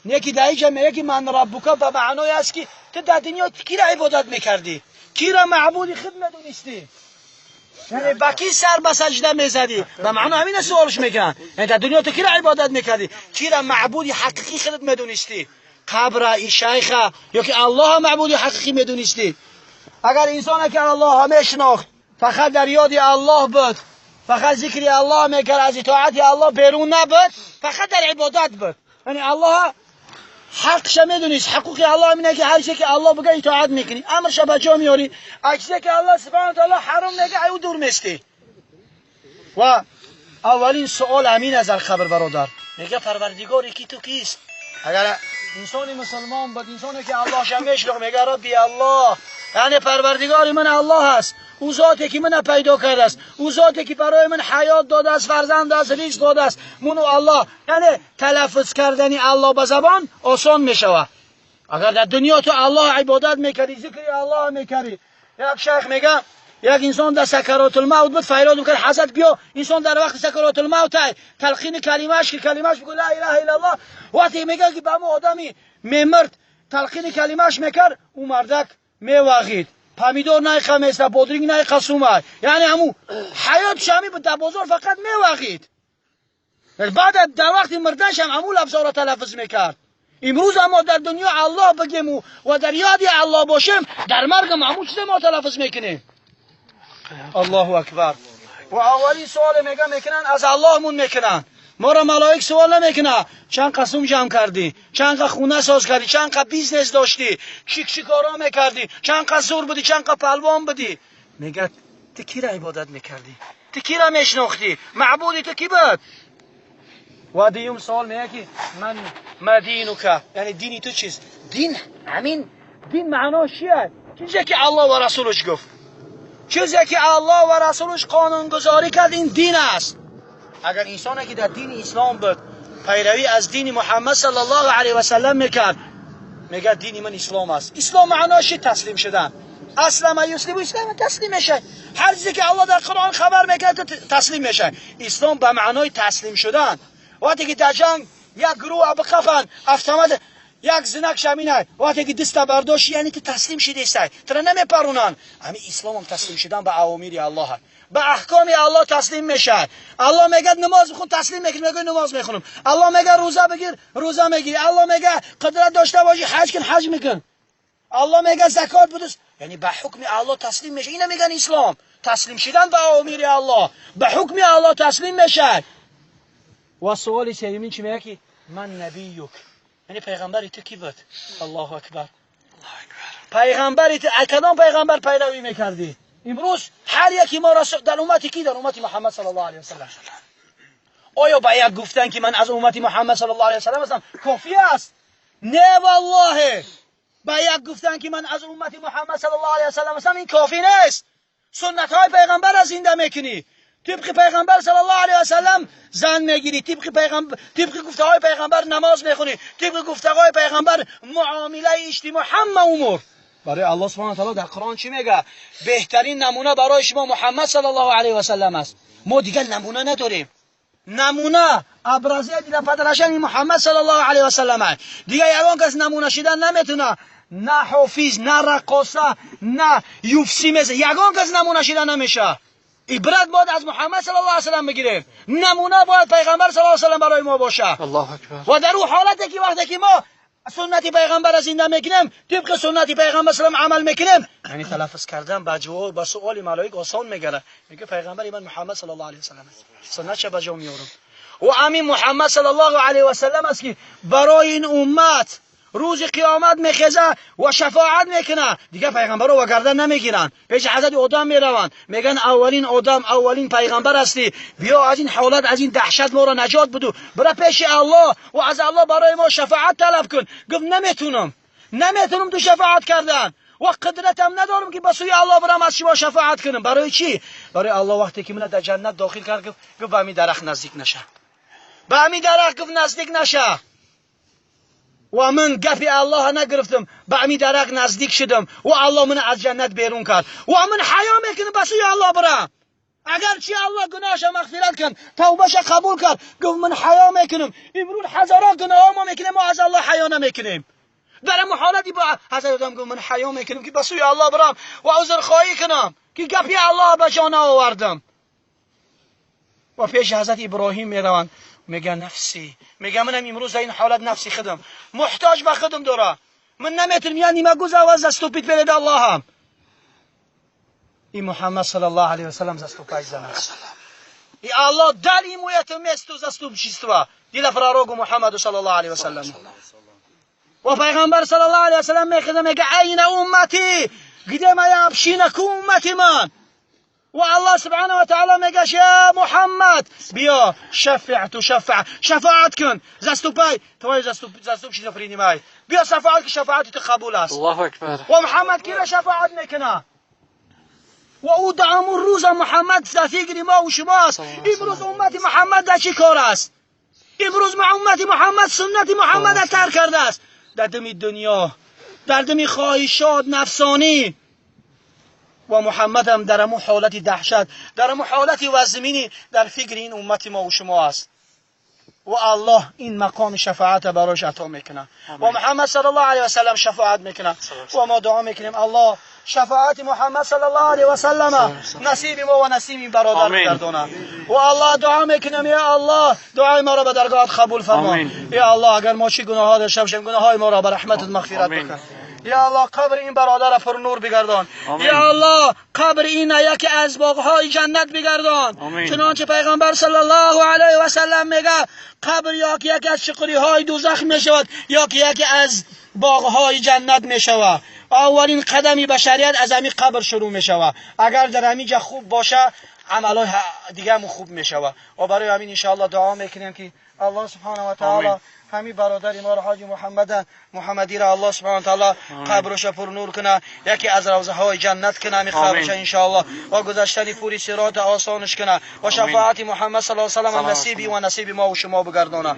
Неки дар инҷа мегӯяд ки من ربك ба маъное аст ки ту дар дунё кира ибодат мекардӣ, кира маъбуди худ медонистӣ, яъне ба ки сар ба саҷда мезадӣ. Ба маъно ҳамин суолш мекунанд, яъне дар дунё ту кира ибодат мекардӣ, кира маъбуди ҳақиқӣ худат медонистӣ, қабра и шайха ё ки Аллоҳа маъбуди ҳақиқӣ медонистӣ. Агар инсоне ки Аллоҳа мешинохт, фақат дар ёди Аллоҳ буд, фақат зикри Аллоҳ мекард, аз итоати Аллоҳ берун набуд, фақат дар ибодат буд, яъне Аллоҳа ҳақша медонист. Ҳуқуқи Аллоҳ ине ки ҳар чизе ки Аллоҳ бигӯяд, итоат мекунӣ, амрша ба ҷо меорӣ, аз чизе ки Аллоҳ субҳана таъала ҳаром мегӯяд, ӯ дур местӣ. Ва аввалин суол ҳамин аст дар қабр, бародар. Мегӯяд: парвардигори ки ту кист? Агар инсони мусулмон буд, инсоне ки Аллоҳша мешинохт, мегӯяд: ربي الله, яъне парвардигори ман Аллоҳ аст, ӯ зоте ки мана пайдо кардааст, ӯ зоте ки барои ман ҳаёт додааст, фарзанд аст, ризқ додааст, ману Аллоҳ. Яъне талаффуз кардани Аллоҳ ба забон осон мешавад. Агар дар дунё ту Аллоҳ ибодат мекардӣ, зикри Аллоҳ мекардӣ. Як шайх мегӯяд, як инсон дар сакаротулмавт буд, фарёд мекард: «Ҳазрат, биё!» Инсон дар вақти сакаротулмавт талқини калимааш ки калимааш бигӯ ла илаҳа иллаллоҳ. Вақте мегӯяд ки ба ҳамон одами мемирд талқини калимааш мекард, ӯ мардак мевағид: помидор найқа места, бодринг найқа сума. Яъне ҳамун ҳаётш ҳами буд, дар бозор фақат мевағид. Баъд дар вақти мирданшам ҳамун лафзҳоро талаффуз мекард. Имрӯз мо дар дунё Аллоҳ бигему ва дар ёди Аллоҳ бошем, дар маргам ҳамун чизе мо талаффуз мекунем. Аллоҳу акбар. Ва аввалин суоле мега мекунанд, аз Аллоҳмун мекунанд. Моро малоик суол намекунад: чанд қа сум ҷамъ кардӣ, чанд қа хона соз кардӣ, чанд қа бизнес доштӣ, чӣ чӣ коро мекардӣ, чанд қа зур будӣ, чанд қа палвон будӣ. Мегӯяд: ту кира ибодат мекардӣ, ту кира мешинохтӣ, маъбуди ту кӣ буд? Ва дуюм суол мегӯяд ки من ما دينك, яъне дини ту чист? Дин ҳамин дин маънош чист? Чизе ки Аллоҳ ва расулаш гуфт, чизе ки Аллоҳ ва расулаш қонунгузорӣ кард, ин дин аст. Агар инсоне ки дар дини ислом буд, пайравӣ аз дини Муҳаммад саллаллоҳу алайҳи васаллам мекард, мегӯяд: дини ман ислом аст. Ислом маънош чи? Таслим шудан. أسلم يسلم ислом таслим мешавад. Ҳар чизе ки Аллоҳ дар Қуръон хабар мекард, таслим мешавад. Ислом ба маънои таслим шудан. Вақте ки дар ҷанг як гурӯҳ бихафанд, автомат як знак шамина, вақте ки даста бардошти, яъне ту таслим шидестай, тура намепарунанд. Ҳамин исломам таслим шудан ба авомири Аллоҳ, ба аҳкоми Аллоҳ таслим мешавад. Аллоҳ мегӯяд: намоз бихун, таслим мекунӣ, мегӯяд: намоз мехонам. Аллоҳ мегӯяд: рӯза бигир, рӯза мегирӣ. Аллоҳ мегӯяд: қудрат дошта бошӣ, ҳаҷ кун, ҳаҷ мекун. Аллоҳ мегӯяд: закот бидус, яъне ба ҳукми Аллоҳ таслим мешавад. Ина мегӯян ислом, таслим шудан ба авомири Аллоҳ, ба ҳукми Аллоҳ таслим мешавад. Ва суоли сеюмин чӣ мегӯяд ки من نبيك, яъне пайғамбари ту кӣ буд? Аллоҳу акбар. Пайғамбари ту, кадом пайғамбар пайравӣ мекардӣ? Имрӯз ҳар яки моро дар уммати кӣ? Дар уммати Муҳаммад саллаллоҳу алайҳи васаллам. Оё ба як гуфтан ки ман аз уммати Муҳаммад саллаллоҳу алайҳи васаллам ҳастам, кофӣ аст? Не, валлоҳе, ба як гуфтан ки ман аз уммати Муҳаммад саллаллоҳу алайҳи васаллам ҳастам, ин кофӣ нест. Суннатҳои пайғамбарро зинда мекунӣ, тибқи пайғамбар саллаллоҳу алайҳи васаллам зан мегирӣ, тибқи пайғамбар, тибқи гуфтаҳои пайғамбар намоз мехонӣ, тибқи гуфтаҳои пайғамбар муомилаи иҷтимоъ, ҳама умур. Барои Аллоҳ субҳана таъала дар Қуръон чӣ мегӯяд? Беҳтарин намуна барои шумо Муҳаммад саллаллоҳу алайҳи васаллам аст. Мо дигар намуна надорем. Намуна, образец для подражания Муҳаммад саллаллоҳу алайҳи васаллам аст. Дигар ягон кас намуна шидан наметуна, на ҳофиз, на раққоса, на юфси меза, ягон кас намуна шидан намешавад. Ибрат бояд аз Муҳаммад саллаллоҳу алайҳи васаллам бигирем. Намуна бояд пайғамбар саллаллоҳу алайҳи васаллам барои мо бошад. Аллоҳу акбар. Ва дар ӯ ҳолате ки вақте ки мо суннати пайғамбарро зинда мекунем, тибқи суннати пайғамбар салам амал мекунем, яъне талаффуз кардан ба ҷавоб ба суоли малоик осон мегардад. Мегӯяд: пайғамбари ман Муҳаммад саллаллоҳу алайҳи васаллам аст, суннатша ба ҷо меорам. Ва ҳамин Муҳаммад саллаллоҳу алайҳи васаллам аст ки барои ин уммат рӯзи қиёмат мехеза ва шафоат мекунад. Дигар пайғамбарро ва гардан намегиранд, пеши ҳазрати Одам мераванд, мегӯянд: аввалин одам, аввалин пайғамбар ҳастӣ, биё, аз ин ҳолат, аз ин даҳшат моро наҷот буду, бира пеши Аллоҳ ва аз Аллоҳ барои мо шафоат талаб кун. Гуфт: наметунам, наметунам ту шафоат кардан ва қудратам надорам ки ба сӯи Аллоҳ бирам, аз шумо шафоат кунам. Барои чӣ? Барои Аллоҳ вақте ки мана дар ҷаннат дохил кард, гуфт: ба ҳамин дарахт наздик наша, ба ҳамин дарахт, гуфт, наздик наша. Ва ман гапи Аллоҳа нагирифтам, ба ҳамин дарахт наздик шудам ва Аллоҳ мана аз ҷаннат берун кард. Ва ман ҳаё мекунам ба сӯи Аллоҳ бирам. اگرچه الله گناهش مغفرت کن، توبهش قبول کرد، گفت من حیا میکنم. امروز هزاران گناه ما میکنیم، ما از الله حیا نمیکنیم. در محالتی با حضرت آدم گفت من حیا میکنم که به سوی الله برم و عذرخواهی کنم که گپی الله به جان آوردم. و پیش حضرت ابراهیم میروند، میگه نفسی، میگه منم امروز این حالت نفسی خودم محتاج به خودم داره، من نمیتونم یعنی ما گوز آواز заступить перед Аллахом. И Мухаммад, صلى الله عليه وسلم, заступать за нас. И Аллах дал ему это место заступничества для пророку Мухаммаду, صلى الله عليه وسلم. و پیغمبر صلى الله عليه وسلم میخواد، میگه أين أمتي، где моя община، کو امتی من؟ و الله سبحانه و تعالی میگه یا محمد بیا شفع تشفع، شفاعت کن، заступай، твой заступничество принимай، بیا شفاعت که شفاعت تو قبول است. الله اکبر. و محمد کی را شفاعت میکنه؟ و او در همون روز محمد در فکر ما و شماست. امروز امت محمد در چی کار است؟ امروز ما امت محمد سنت محمد را ترک کرده است، در دم دنیا، در دم خواهشات نفسانی. و محمد هم در همون حالت دهشت، در همون حالت وزمینی در فکر این امت ما و شما است. و الله این مقام شفاعت براش عطا میکنه و محمد صلى الله عليه وسلم شفاعت میکنه. و ما دعا میکنیم الله شفاعت محمد صلى الله عليه وسلم نصیب ما و نصیب این برادر بگردانه. و الله دعا میکنیم یا الله دعای ما را به درگاهت قبول فرما. یا الله اگر ما چی گناه داشته باشیم، گناه های ما را به رحمتت مغفرت بکن. یا الله قبر این برادر پر نور بگردان. یا الله قبر این یکی از باغهای جنت بگردان. چنانچه پیغمبر صلى الله عليه وسلم میگه قبر یا که یکی از چقری های دوزخ میشود یا که یکی از باغهای جنت میشود. اولین قدمی بشریت از همین قبر شروع میشود. اگر در همینجا خوب باشه، عملای دیگه هم خوب میشود. و برای همین انشاءالله دعا میکنیم که الله سبحانه و تعالی همین برادر ما را، حاجی محمد محمدی را، الله سبحانه و تعالی قبرش پر نور کنه، یکی از روضه های جنت کنه همین قبرش انشاءالله، و گذشتن پوری صراط آسانش کنه و شفاعت محمد صلى الله عليه وسلم نصیبی و نصیب ما و شما بگردانه.